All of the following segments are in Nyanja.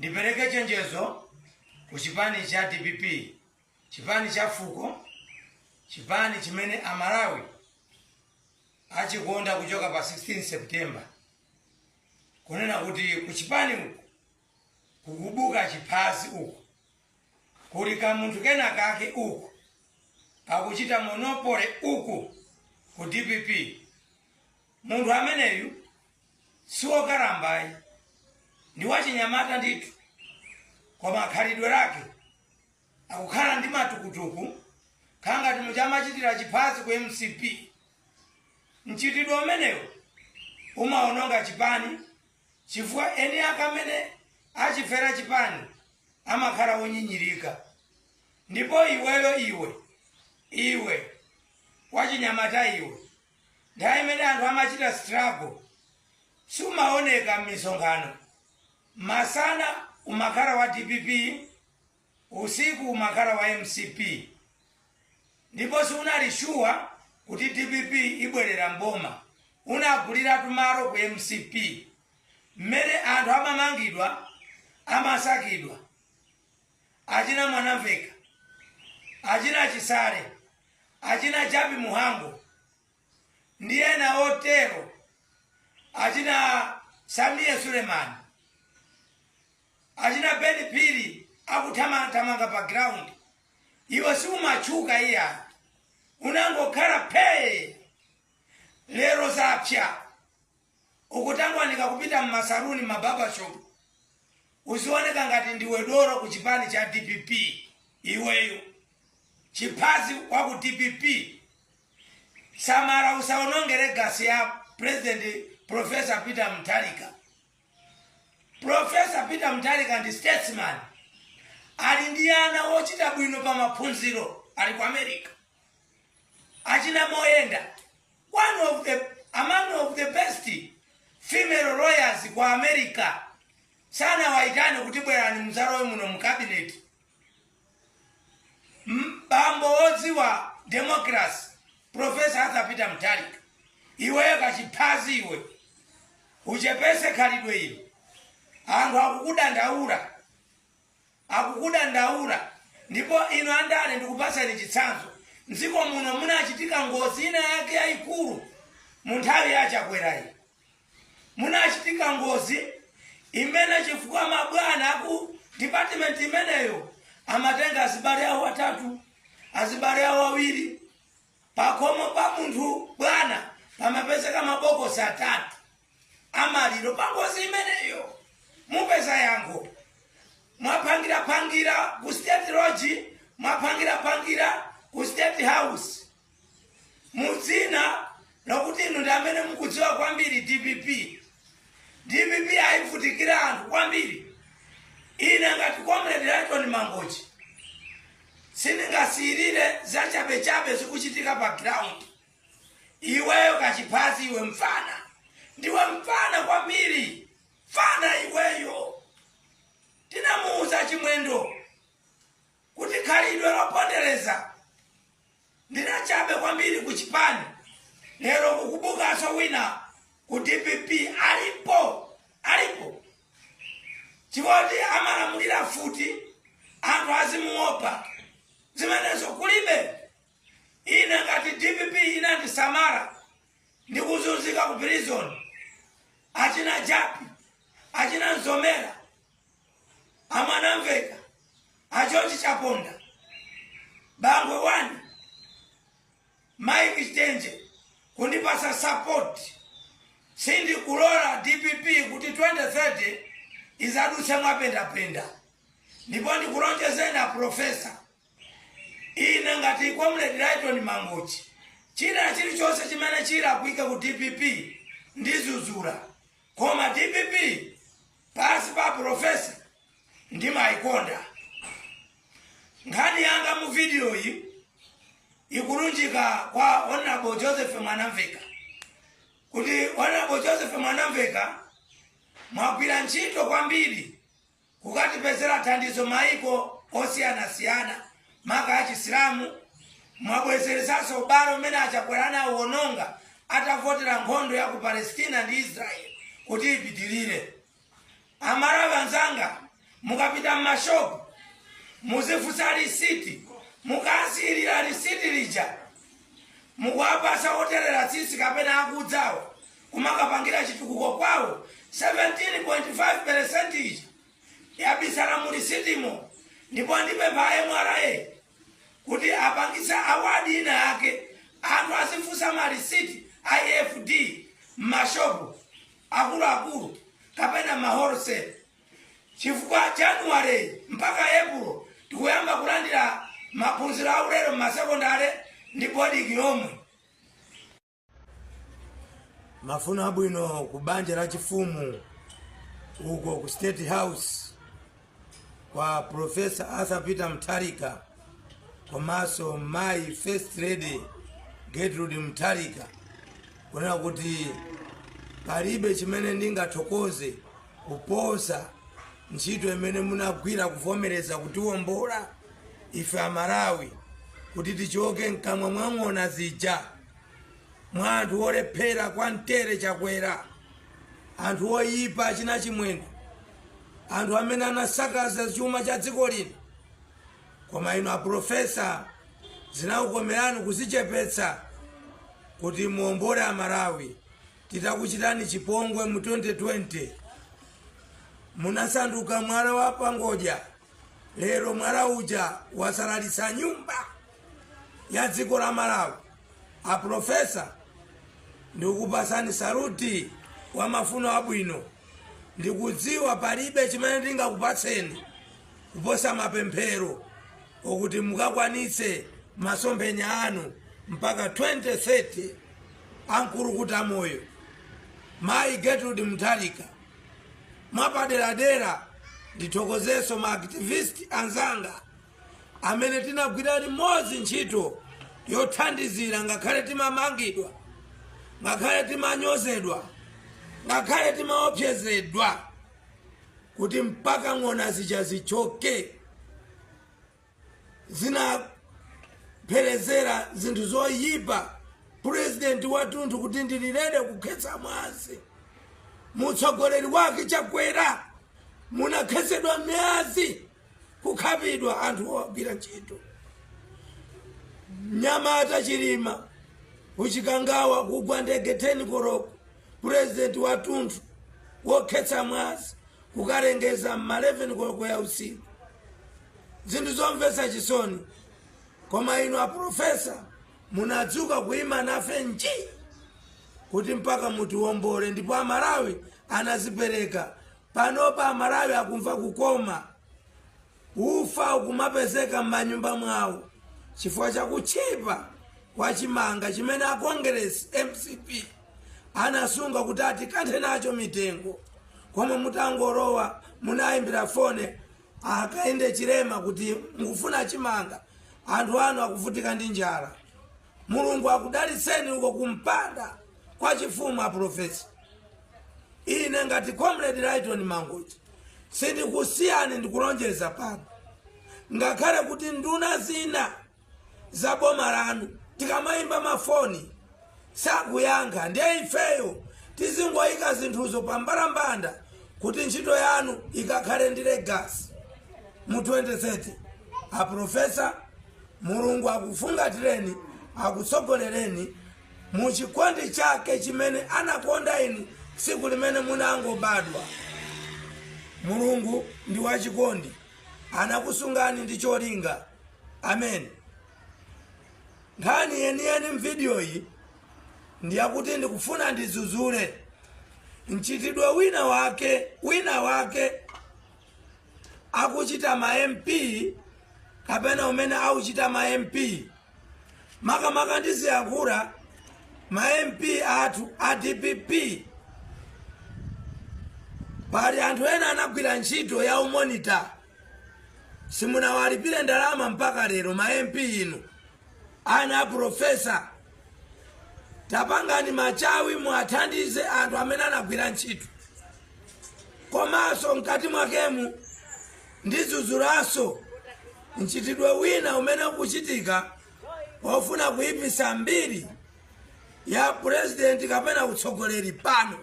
Ndipereke chenjezo ku chipani cha DPP, chipani cha fuko, chipani chimene Amalawi achikonda kuchoka pa 16 September, kunena kuti ku chipani uku kukubuka chiphazi, uku kuli kamunthu kena kake, uku akuchita monopoly uku ku DPP. Munthu ameneyu siwokalambayi, ndi wachinyamata ndithu, koma khalidwe lake akukhala ndi matukutuku khangati muchamachitira chiphazi ku MCP. Mchitidwe umenewu umaononga chipani, chifukwa eni ake amene achifera chipani amakhala onyinyirika. Ndipo iweyo, iwe, iwe wachinyamata iwe, nthawi imene anthu amachita struggle sumaoneka m'misonkhano. Masana umakhala wa DPP, usiku umakhala wa MCP, ndipo siunali sure kuti DPP ibwerera mboma. Unaguliratu malo ku MCP. Mmene anthu amamangidwa, amasakidwa, achina Mwanamveka, achina Chisale, achina Jappie Mhango ndi ena otero, achina Sameer Suleman, achina Ben Phiri akuthamangathamanga pa ground, iwe siumatchuka iya, unangokhala phee. Lero zapya, ukutangwanika kupita mmasaluni, mabarbershop, uzioneka ngati ndiwe dolo ku chipani cha DPP. Iweyo chiphazi wa ku DPP, samala usaononge legacy ya President Professor Peter Mutharika. Professor Peter Mutharika ndi statesman, ali ndi ana ochita bwino pa maphunziro, ali ku America, achina Moyenda, one of the among of the best female lawyers ku America. Sanawayitane kuti bwerani muzalowe muno mu cabinet. Bambo wodziwa democracy, Professor Arthur Peter Mutharika. Iweyo kachiphazi iwe, uchepese khalidwe ili. Anthu akukudandaula, akukudandaula. Ndipo ino andale, ndikupasani chitsanzo. Mdziko muno munachitika ngozi ina yake yayikulu mu nthawi ya Chakwerayi. Munachitika ngozi imene chifukwa mabwana aku department imeneyo amatenga azibale awo atatu, azibale awo awiri, pakhomo pa munthu bwana pamapezeka mabokosi atatu amaliro. Pa ngozi imeneyo mupeza yankho. Mwapangirapangira ku State Lodge, mwapangirapangira ku State House mudzina lokuti inu ndi amene mukudziwa kwambiri DPP. DPP ayivutikira anthu kwambiri. Ine ngati Comrade Lighton Mangochi sindingasiyirire zachabechabe zikuchitika pa ground. Iweyo kachiphazi iwe, mfana, ndiwe mfana kwambiri, mfana iweyo. Tinamuuza Chimwendo kuti khalidwe lopondereza ndinachabe kwambiri ku chipani. Lero kukubukanso wina ku DPP, alipo, alipo, chifukwa amalamulira futi, anthu azimuopa. Zimenezo kulibe. Ine ngati DPP inandisamala ndikuzunzika ku prison, achina Jappie, achina Mzomera, aMwanamveka, aGeorge Chaponda, Bangwe wani, Mike Chitenje, kundipasa support, sindikulola DPP kuti 2030 izadutse mwapendapenda. Ndipo ndikulonjezeni a Professor, ine ngati Comrade Lighton Mangochi, china chilichonse chimene chilakwike ku DPP ndizuzula, koma DPP pasi pa Professor ndimayikonda. Nkhani yanga mu video iyi ikulunjika kwa Honorable Joseph Mwanamveka, kuti Honorable Joseph Mwanamveka, mwagwira ntchito kwambiri kukatipezera thandizo maiko osiyanasiyana, maka achisilamu. Mwabwezeresanso ubale umene aChakwera anawononga atavotera nkhondo ya ku Palestina ndi Israel kuti ipitirire. Amalawi anzanga, Mukapita mmashopu muzifunsa lisiti. Mukasiyirira lisiti lija, mukuwapasa oterera tsitsi kapena akudzawo kumakapangira chitukuko kwawo. 17.5% ija yabisala mu lisitimo. Ndipo ndipempha MRA kuti apangise award ina yake, anthu azifunsa malisiti a EFD m'mashopu akuluakulu kapena ma wholesale, chifukwa January mpaka April tikuyamba kulandira maphunziro aulere m'masekondare ndi boarding yomwe. Mafuno abwino ku banja la chifumu uko ku State House kwa Professor Arthur Peter Mutharika komanso mayi First Lady Gertrude Mutharika, kunena kuti palibe chimene ndingathokoze kuposa ntchito imene munagwira kuvomereza kutiwombola ife Amalawi kuti tichoke mkamwa mwa ng'ona zija, mwa anthu olephera kwa mtere Chakwera, anthu oyipa achina Chimwendo, anthu amene anasakaza chuma cha dziko lino. Koma inu aprofesa zinakukomerani kuzichepetsa kuti muombole Amalawi. Titakuchitani chipongwe mu 2020, munasanduka mwala wa pangodya. Lero mwala uja wasalalitsa nyumba ya dziko la Malawi. Aprofesa, ndikukupasani saluti wa mafuno abwino. Ndikudziwa palibe chimene ndingakupatseni kuposa mapemphero okuti mukakwanitse masomphenya anu mpaka 2030 amkulukuta moyo. Mayi Gertrude Mutharika, mwapaderadera ndithokozenso ma activist anzanga amene tinagwira limodzi ntchito yothandizira, ngakhale timamangidwa, ngakhale timanyozedwa, ngakhale timaopsezedwa, kuti mpaka ng'ona zija zichoke. Zinapherezera zinthu zoyipa purezidenti wathunthu kuti ndililede kukhetsa mwazi. Mutsogoleri wake Chakwera, munakhetsedwa mwazi, kukhapidwa anthu ogwira ntchito. Mnyamata Chilima kuChikangawa kugwa ndege 10 koloko, purezidenti wathunthu wokhetsa mwazi kukalengeza mma 11 koloko ya usiku. Zinthu zomvetsa chisoni. Koma inu aprofesa munadzuka kuyima nafe nji kuti mpaka mutiwombole, ndipo Amalawi anazipereka. Panopa Amalawi akumva kukoma, ufa ukumapezeka m'manyumba mwawo chifukwa chakutchipa kwa chimanga chimene a Congress MCP anasunga kuti atikanthe nacho mitengo. Koma mutangolowa munayimbira foni a Hakainde Hichilema kuti mukufuna chimanga, anthu anu akuvutika ndi njala. Mulungu akudalitseni uko kumpanda kwa chifumu, aprofesa. Ine ngati Comrade Lighton Mangochi sindikusiyani, ndikulonjeza pano, ngakhale kuti nduna zina za boma lanu tikamayimba mafoni sakuyankha, ndiye ifeyo tizingoyika zinthuzo pambalambanda kuti ntchito yanu ikakhale ndi legacy mu 2030. Aprofesa, Mulungu akufungatireni, akutsogolereni mu chikondi chake chimene anakonda inu tsiku limene munangobadwa. Mulungu ndi wachikondi, anakusungani ndi cholinga. Amen. Nkhani yeniyeni mvidiyo iyi ndiyakuti ndikufuna ndidzudzule mchitidwe wina wake akuchita ma MP kapena umene auchita ma MP. Makamaka ndiziyankhula ma MP athu a DPP. Pali anthu ena anagwira ntchito ya u monitor, simunawalipire ndalama mpaka lero. Ma MP inu, ana a profesa, tapangani machawi muathandize anthu amene anagwira ntchito. Komanso mkati mwakemu ndidzudzulanso mchitidwe wina umene ukuchitika pofuna kuyipisa mbiri ya purezidenti kapena utsogoleri pano,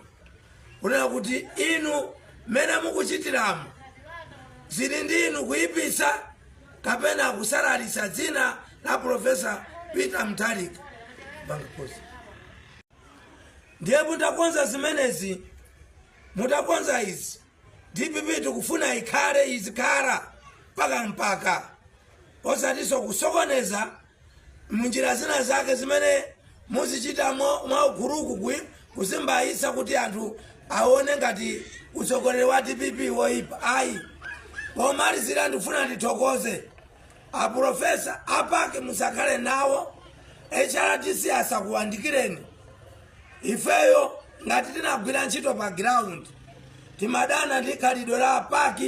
kunena kuti inu mmene mukuchitiramo Zili ndinu kuyipisa kapena kusalalisa dzina la Profesa Peter Mutharika. Banga pause. Ndiye mutakonza zimenezi, mutakonza izi, DPP tikufuna ikhale, izikhala mpaka mpaka, osatinso kusokoneza munjira zina zake zimene muzichita mwauguluku kuzimbayitsa kuti anthu aone ngati utsogoleri wa DPP woyipa. Ayi. Pomalizira, ndikufuna ndithokoze aprofesa a PAC. Musakhale nawo, HRDC asakuwandikireni. Ifeyo ngati tinagwira ntchito pa ground, timadana ndi khalidwe la PAC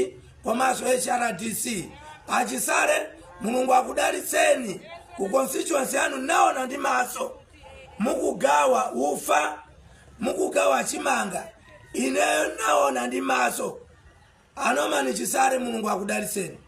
komanso HRDC. Achisale, Mulungu akudalitseni ku constituency yanu. Naona ndi maso mukugawa ufa, mukugawa chimanga, ineyo naona ndi maso. A Norman Chisale, Mulungu akudalitseni.